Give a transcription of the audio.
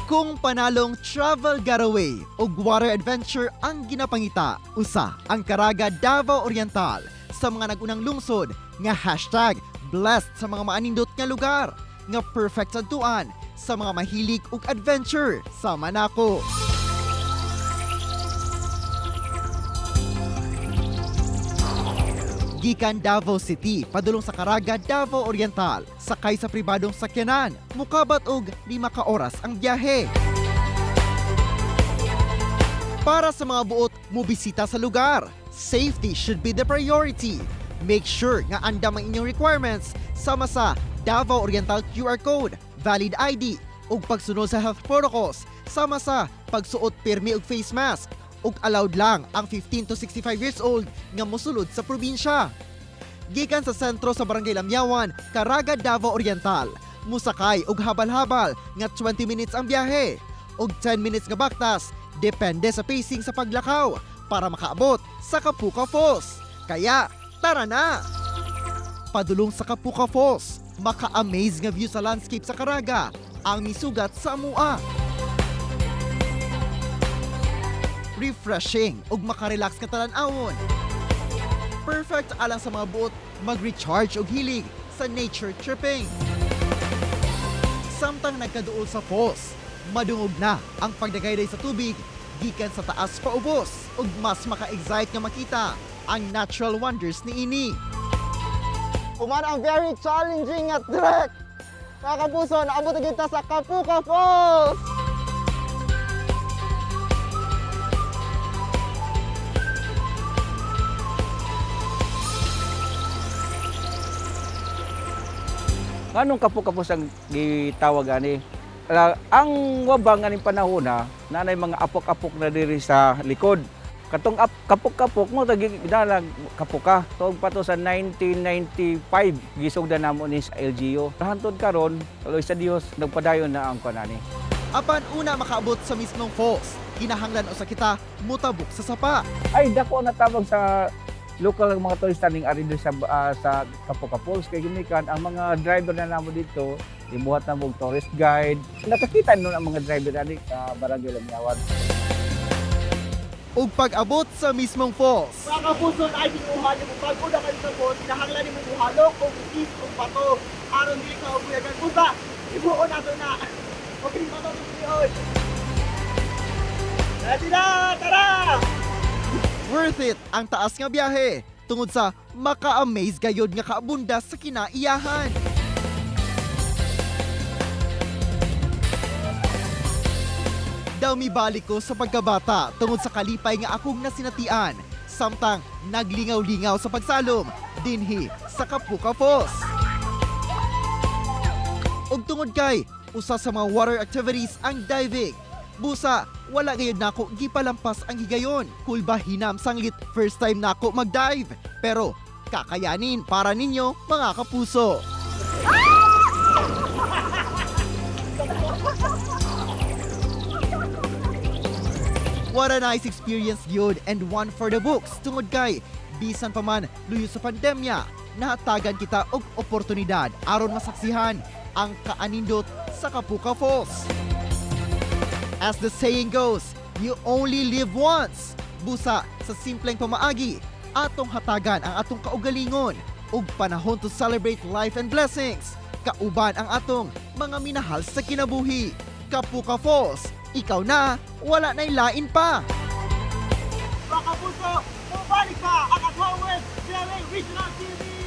Kung panalong travel getaway o water adventure ang ginapangita, usa ang Caraga, Davao Oriental sa mga nagunang lungsod nga #blessed sa mga maanindot nga lugar nga perfect sa tuan sa mga mahilig og adventure sama nako. Gikan Davao City padulong sa Caraga, Davao Oriental, sakay sa pribadong sakyanan, mukabat og 5 ka oras ang biyahe. Para sa mga buot mobisita sa lugar, safety should be the priority. Make sure nga andam ang inyong requirements sama sa Davao Oriental QR code, valid ID, ug pagsunod sa health protocols sama sa pagsuot pirmi og face mask ug allowed lang ang 15 to 65 years old nga mosulod sa probinsya. Gikan sa sentro sa Barangay Lamiawan, Caraga, Davao Oriental, musakay og habal-habal nga 20 minutes ang biyahe ug 10 minutes nga baktas depende sa pacing sa paglakaw para makaabot sa Kapuka Falls. Kaya tara na! Padulong sa Kapuka Falls, maka-amaze nga view sa landscape sa Caraga, ang misugat sa amua. Refreshing ug makarelax nga talan-awon. Perfect alang sa mga buot mag-recharge og hilig sa nature tripping. Samtang nagkaduol sa falls, madungog na ang pagdagayday sa tubig gikan sa taas paubos ug mas maka-excite nga makita ang natural wonders niini. Human ang very challenging nga trek. Mga kapuso, naabot na kita sa Kapuka Falls! Nganong Kapuka Falls ang gitawag ani? Ang wabang aning panahon na nanay mga apok-apok na diri sa likod. Katong kapok-kapok mo tagi dalag kapuka. Tuog pa to sa 1995 gisugdan namo ni sa LGU. Hantod karon, tuloy sa Dios nagpadayon na ang kanani. Apan una makaabot sa mismong falls, kinahanglan usa kita mutabok sa sapa. Ay, dako ang natawag sa local ang mga turista ning ari diri sa Kapuka Falls kay gimikan ang mga driver na namo dito ibuhat na mog tourist guide. Nakakita nun ang mga driver ani sa Barangay Lamiawan. Ug pag-abot sa mismong falls, Mga kapuso, ay binuha niyo kung pag una kayo sa falls, kinahanglan nimo muhalok o ukis o bato aron dili ka ubuyagan. Usa, ibuon nato na. Okay, bato tuloy. Ready na, tara! Worth it ang taas nga biyahe tungod sa maka-amaze gayod nga kaabunda sa kinaiyahan. Daw mibalik ko sa pagkabata tungod sa kalipay nga akong nasinatian samtang naglingaw-lingaw sa pagsalom dinhi sa Kapuka Falls. Ug tungod kay usa sa mga water activities ang diving. Busa, wala gayud nako gipalampas ang higayon. Kulba hinam sanglit first time nako mag-dive. Pero kakayanin para ninyo, mga kapuso. What a nice experience yun and one for the books tungod kay bisan pa man luyo sa pandemya, nahatagan kita og oportunidad aron masaksihan ang kaanindot sa Kapuka Falls. As the saying goes, you only live once. Busa sa simpleng pamaagi, atong hatagan ang atong kaugalingon ug panahon to celebrate life and blessings. Kauban ang atong mga minahal sa kinabuhi. Kapuka Falls, ikaw na, wala na'y lain pa. Mga kapuso, mubalik pa ang At Home with GMA Regional TV!